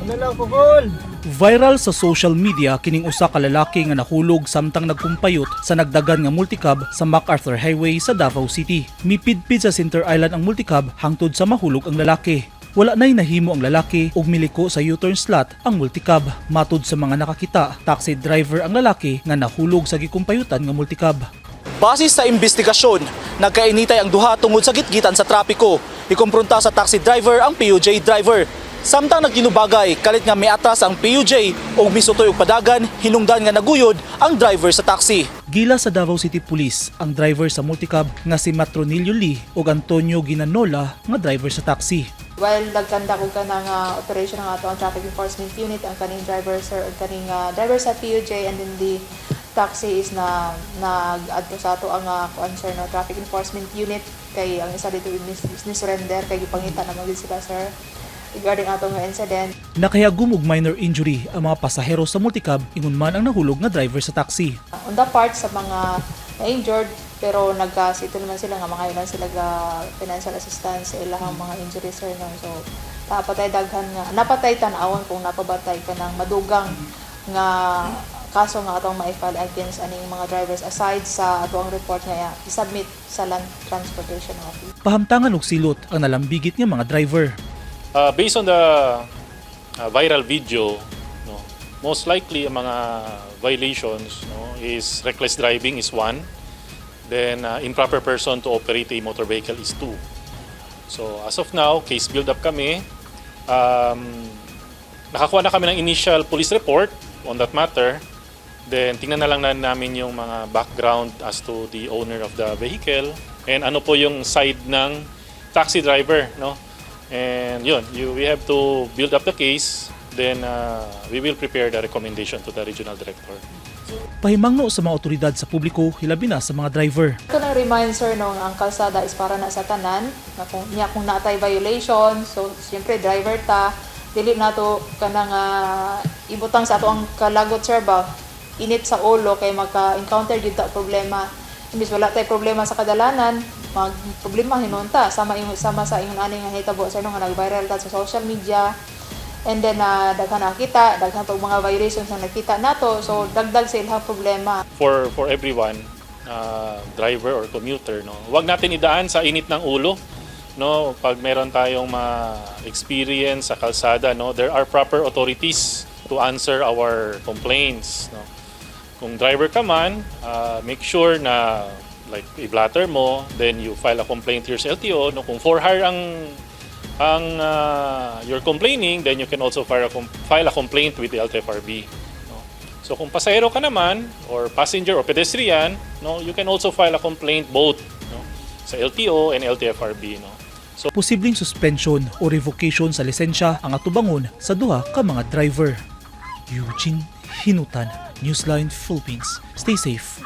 Ano lang, kukol? Viral sa social media kining usa ka lalaki nga nahulog samtang nagkumpayot sa nagdagan nga multicab sa MacArthur Highway sa Davao City. Mipidpid sa Center Island ang multicab hangtod sa mahulog ang lalaki. Wala na'y nahimo ang lalaki ug miliko sa U-turn slot ang multicab. Matud sa mga nakakita, taxi driver ang lalaki nga nahulog sa gikumpayutan nga multicab. Base sa investigasyon, nagkainitay ang duha tungod sa gitgitan sa trapiko. Ikumpronta sa taxi driver ang PUJ driver. Samtang nagkinubagay, kalit nga miatras ang PUJ ug misutoy og padagan, hinungdan nga naguyod ang driver sa taxi. Gila sa Davao City Police ang driver sa multicab nga si Matronilio Lee ug Antonio Ginanola nga driver sa taxi. While nagconduct og kanang operation ng ato ang traffic enforcement unit, ang kaning driver, sir, ug kaning driver sa PUJ and then the taxi is na nag-adto sa ato ang kuan, sir, no, traffic enforcement unit kay ang isa dito is ni surrender kay gipangita naman gid sila, sir, regarding ato nga incident. Nakahagom og minor injury ang mga pasahero sa multicab, ingon man ang nahulog nga driver sa taxi. On the part sa mga na-injured, pero nagka-settle naman sila nga mga lang sila ga financial assistance sa ilahang mga injuries, sir, no. So napatay daghan nga napatay tan-awon kung napabatay ka ng madugang nga kaso nga atong ma-file against aning mga drivers aside sa atong report nga i-submit sa Land Transportation Office. Pahamtangan og silot ang nalambigit nga mga driver. Based on the viral video, no, most likely ang mga violations, no, is reckless driving is one, then improper person to operate a motor vehicle is two. So as of now, case build up kami. Nakakuha na kami ng initial police report on that matter. Then tingnan na lang na namin yung mga background as to the owner of the vehicle and ano po yung side ng taxi driver, no? And yun, we have to build up the case, then we will prepare the recommendation to the regional director. Pahimangno sa mga otoridad sa publiko, hilabi na sa mga driver. Ito lang remind, sir, no, ang kalsada is para na sa tanan na kung niya kung naatay violation, so siyempre driver ta, dili nato kanang ibutang sa ato ang kalagot, sir, ba, init sa ulo, kay maka-encounter gyud ta problema. Imbis wala tay problema sa kadalanan, mag problema hinuon ta, sama sa ingon ani nga hitabo, sir, no, nga nag-viral ta sa social media and then daghan nakita, daghan pag mga violations na nakita nato, so dagdag sa ilang problema. For everyone, driver or commuter, no, wag natin idaan sa init ng ulo, no, pag meron tayong ma-experience sa kalsada, no, there are proper authorities to answer our complaints, no. Kung driver ka man, make sure na like i-blotter mo, then you file a complaint to your LTO, no. Kung for hire ang you're complaining, then you can also file a complaint with the LTFRB, no. So kung pasahero ka naman or passenger or pedestrian, no, you can also file a complaint both, no, sa LTO and LTFRB, no. So Posibleng suspension o revocation sa lisensya ang atubangon sa duha ka mga driver. Eugene Hinutan, Newsline Philippines. Stay safe.